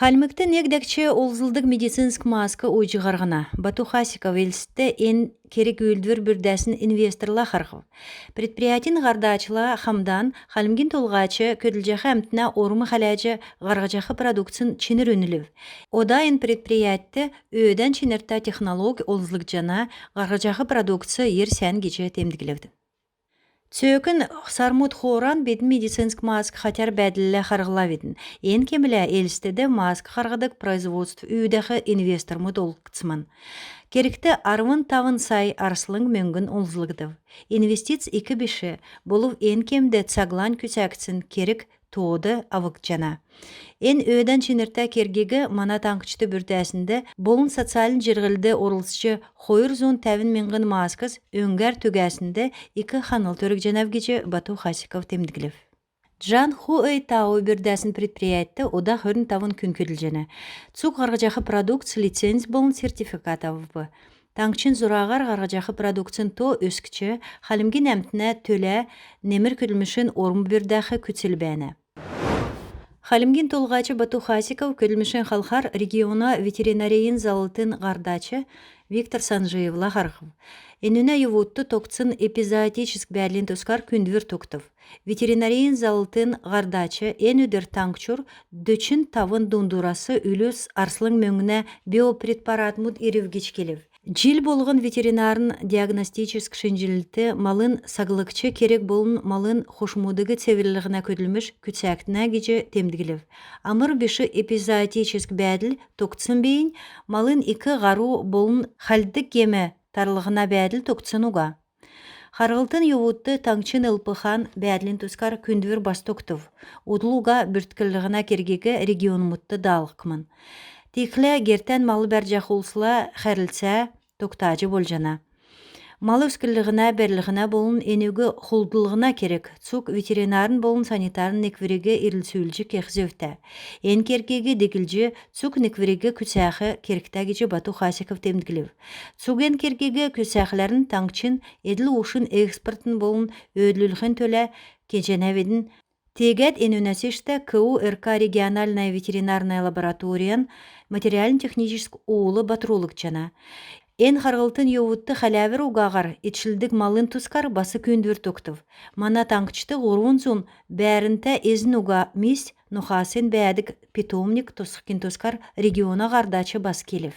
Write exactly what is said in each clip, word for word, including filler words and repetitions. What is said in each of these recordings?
Хальмгт нег дәкҗ олзлдг медицинск маск уйҗ һарһна. Бату Хасиков Элстд эн керг-үүлдвр бүрдәсн инвесторла харһв. Предприятин һардачла хамдан Хальмгин Толһач көдлҗәх әмтнә орм хәләҗ, һарһҗах продукцин чинр үнлв. Ода эн предприятьд өөдән чинртә технолог олзлгдҗана, һарһҗах продукц йир сән гиҗ темдглв. Цөөкн сармуд хооран бидн медицинск маск хатяр бәәдллә харһлавидн. Эн кемлә Элстд маск һарһдг производств үүдәх инвестормуд олгдсмн. Кергт арвн тавн сай арслң мөңгн олзлгдв. Инвестиц ик биш, болв эн кемд цаглань күцәгдсн керг тоод авгдҗана. Эн өөдән чинртә кергиг мана таңһчд бүрдәснд болн социальн җирһлд орлцҗ хойр зун тәвн миңһн маскс өңгәр түгәснд ик ханлт өргҗәнәв гиҗ Бату Хасиков темдглв. Джан Хуэй Тао бүрдәсн предприятьд ода хөрн тавн күн көдлҗәнә. Цуг һарһҗах продукц лиценз болн сертификат авв. Таңһчин зураһар һарһҗах продукцин то өскҗ, хальмгин әмтнә төлә немр көдлмшин орм бүрдәх күцл бәәнә. Хальмгин Толһач Бату Хасиков көдлмшин халхар региона ветеринарин заллтын һардач Виктор Санжиевла харһв. Энүнә йовудт тогтсн эпизоотическ бәәдлин тускар күүндвр тогтв. Ветеринарин заллтын һардач эн өдр таңһчур дөчн тавн дундурас үлү арслң мөңгнә биопрепаратмуд ирв гиҗ келв. Җил болһн ветеринарн диагностическ шинҗллт, малын саглгч керг болн малын хошмудыг цеврллһнә көдлмш күцәгднә гиҗ темдглв. Амр биш эпизоотическ бәәдл тогтсн бийнь малын ик һару болн хальддг гем тарлһна бәәдл тогтсн уга. Харһлтын йовудт таңһчин ЛПХ-н бәәдлин тускар күүндвр бас тогтв. Удл уга бүртклһнә кергиг регионмудт даалһхмн. Тиигхлә гертән мал бәрҗәх улсла хәрлцә тогтаҗ болҗана. Мал өсклһнә, бәрлһнә болн энүг хулдлһна керг цуг ветеринарн болн санитарн неквриг ирлцүлҗ кех зөвтә. Эн кергиг диглҗ цуг неквриг күцәх кергтә гиҗ Бату Хасиков темдглв. Цуг эн кергиг күцәхләрн таңһчин эдл-ушин экспортын болн өөдлүлхин төлә кеҗәнәвидн. Тегәд энүнәс иштә КУ РК региональная ветеринарная лабораториян материальн-техническ ул батрулгдҗана. Эн харһлтын йовудт хәләвр угаһар идшлдг малын тускар бас күүндвр тогтв. Мана таңһчд һурвн зун бәәрнтә эзн уга мис, нохасин бәәдг питомник тосхин тускар региона һардач бас келв.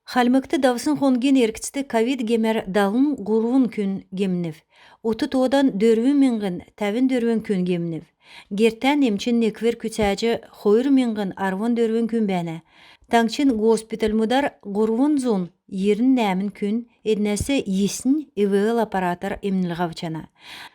Хальмгт давсн хонгин эргцд ковид гемәр далн һурвн күн гемнв. Ут тоодан дөрвн миңһн тәвн дөрвн күн гемнв. Гертән эмчин неквр күцәҗ хойр миңһн арвн дөрвн күн бәәнә. Таңһчин госпитальмудар һурвн зун йирн нәәмн күн, эднәс йиснь ИВЛ аппаратар эмнлһ авчана.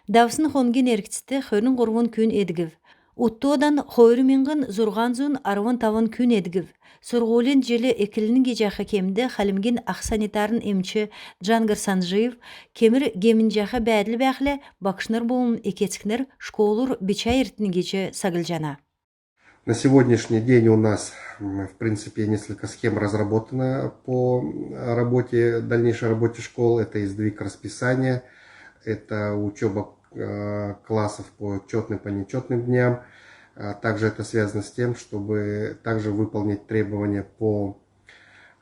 Давсн хонгин эргцд хөрн һурвн күн эдгв. Ут тоодан хойр миңһн зурһан зун арвн тавн күн эдгв. Сурһулин җил эклн гиҗәх кемд Хальмгин ах санитарн эмч Джангар Санджиев кемр гемнҗәх бәәдл бәәхлә, багшнр болн эк-эцкнр школур бичә иртн гиҗ саглҗана. На сегодняшний день у нас, м, в принципе, несколько схем разработано по, м, работе, дальнейшей работе школ. Это и сдвиг расписания, это учёба, э, классов по чётным, по нечётным дням. А также это связано с тем, чтобы также выполнить требования по,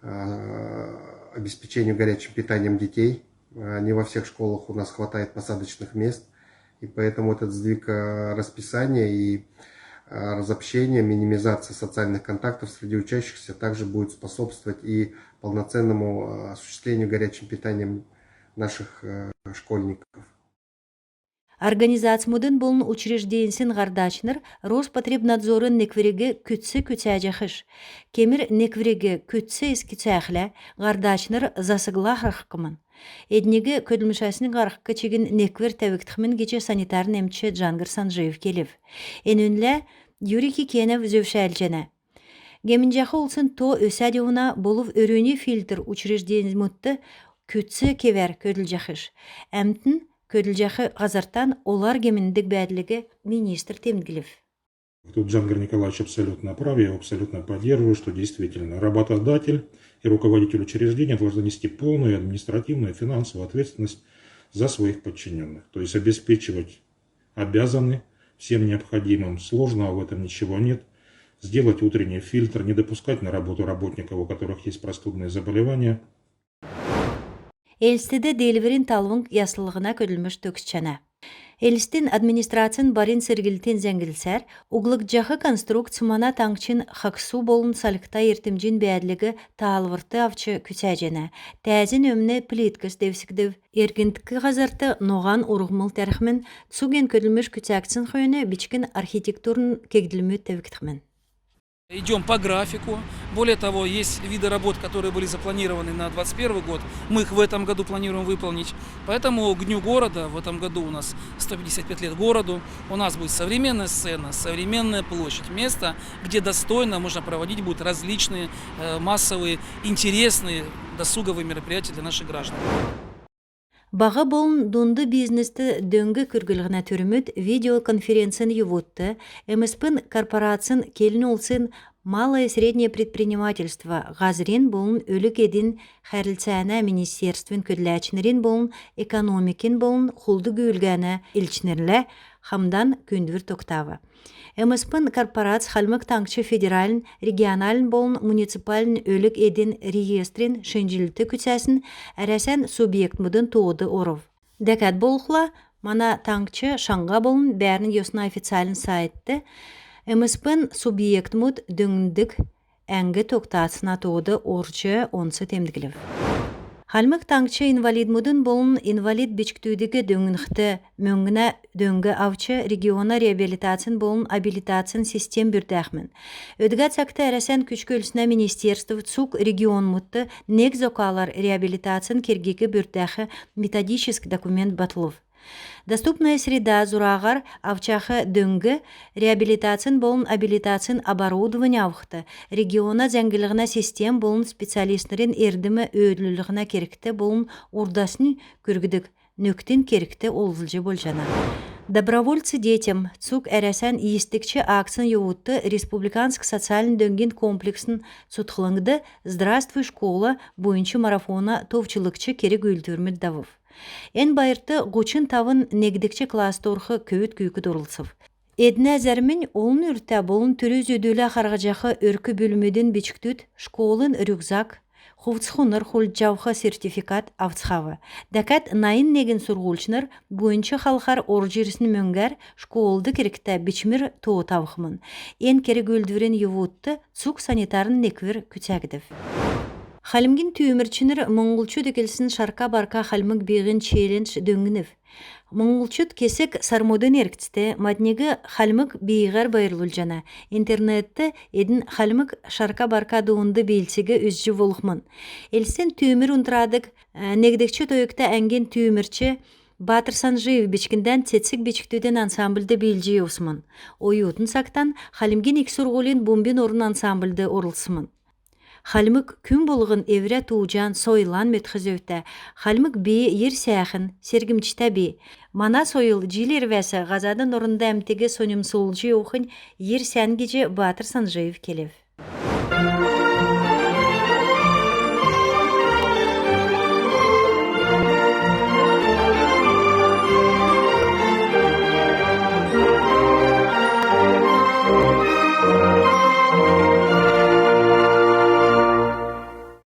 э, обеспечению горячим питанием детей. Э, не во всех школах у нас хватает посадочных мест, и поэтому этот сдвиг, э, расписания и, э, разобщение, минимизация социальных контактов среди учащихся также будет способствовать и полноценному, э, осуществлению горячим питанием наших, э, школьников. Организацмудын болн учрежденьсин һардачнр Роспотребнадзорин неквриг күцц күцәҗәхш. Кемр неквриг күцц эс күцәхлә, һардачнр засгла харһхмн. Эдниг көдлмшәсн һарһх чигн неквр тәвгдхмн гиҗ санитарн эмч Джангар Санджиев келв. Энүнлә Юрий Кикенов зөвшәлҗәнә. Гемнҗәх улсин то өсәд йовна, болв өрүни фильтр учрежденьмүдт күцц кевәр көдлҗәхш. Әмтн көдлҗәх һазртан олар гемндг бәәдлиг министр темдглв. Тут Джангар Николаевич абсолютно прав, я его абсолютно поддерживаю, что действительно работодатель и руководитель учреждения должны нести полную административную и финансовую ответственность за своих подчинённых, то есть обеспечивать обязаны всем необходимым. Сложного в этом ничего нет. Сделать утренний фильтр, не допускать на работу работников, у которых есть простудные заболевания. Элстд Диилврин талвң ясллһна көдлмш төгсчәнә. Элстин администрацин барин церглтин зәңглсәр, углгдҗах конструкц мана таңһчин хагсу болн сальгта йиртмҗин бәәдлиг таалврт авч күцәҗәнә. Тәәзин өмн плиткс девсгдв. Эргндк һазрт ноһан урһмл тәрхмн. Цуг эн көдлмш күцәгдсн хөөн бичкн архитектурн кегдлмүд тәвгдхмн. Идём по графику. Более того, есть виды работ, которые были запланированы на двадцать первый год. Мы их в этом году планируем выполнить. Поэтому к Дню города, в этом году у нас сто пятьдесят пять лет городу, у нас будет современная сцена, современная площадь, место, где достойно можно проводить будут различные, э, массовые, интересные досуговые мероприятия для наших граждан. Баһ болн дунд бизнест дөң күрглһнә төрмүд видеоконференцин йовудт МСП-н корпорацин келн улсин «Малое и среднее предпринимательство» һазрин болн өлг-эдин хәрлцәнә министерствин көдләчнрин болн экономикин болн хулд-гүүлгәнә элчнрлә хамдан күүндвр тогтав. МСП-н корпорац Хальмг Таңһч федеральн, региональн болн муниципальн өлг-эдин реестрин шинҗллт күцәсн Әрәсән субъектмүдин тоод орв. Дәкәд болхла, мана таңһч шаңһа болн бәәрн йосна официальн сайтд МСП-н субъектмүд дөңндг әңг тогтасна тоод орҗ онц темдглв. Хальмг Таңһч инвалидмүдин болн инвалид бичкдүдиг дөңнхд мөңгнә дөң авч региона реабилитацин болн абилитацин систем бүрдәхмн. Өдгә цагт Әрәсән күч-көлснә министерств цуг регионмудт нег зокалар реабилитацин кергиг бүрдәх методическ документ батлв. «Доступная среда» зураһар авчах дөң реабилитацин болн абилитацин оборудовань авхд, региона зәңгллһнә систем болн специалистнрин эрдм өөдлүллһнә кергт болн урдаснь күргдг нөкдин кергт олзлҗ болҗана. «Добровольцы детям» цуг Әрәсән йисдгч акцин йовудт республиканск социальн дөңгин комплексн цутхлңд «Здравствуй, школа» буйнч марафона товчлгч керг-үүлдврмүд давв. Эн байрт һучн тавн негдгч класст орх көвүд-күүкд орлцв. Эднә зәрмнь олн үртә болн түрү-зүдүлә харһҗах өрк-бүлмүдин бичкдүд школын рюкзак, хувц-хунр хулдҗ авх сертификат авцхав. Дәкәд найн негн сурһульчнр буйнч халхар орҗ ирсн мөңгәр школд кергтә бичмр тоот авхмн. Эн керг-үүлдврин йовудт цуг санитарн неквр күцәгдв. Хальмгин түүмрчнр моңһлчуд эклсн «Шарка-барка хальмг бииһин» челлендж дөңнв. Моңһлчуд кесг сармудын эргцд мадниг хальмг бииһәр байрлулҗана. Интернетд эдн хальмг шарка-барка дуунд биилсиг үзҗ болхмн. Элстин түүмр унтрадг, э, негдгч тойгта әңгин түүмрч Батр Санжиев бичкндән «Цецг» бичкдүдин ансамбльд биилҗ йовсмн. Оютн цагтан Хальмгин ик сурһулин «Бумбин орн» ансамбльд орлцсмн. Хальмг күн болһн эврә тууҗан, сойлан медх зөвтә. Хальмг би йир сәәхн, сергмҗтә би. Мана сойл җил ирвәс һазадын орнд әмтиг соньмсулҗ йовхнь йир сән гиҗ Батр Санжиев келв.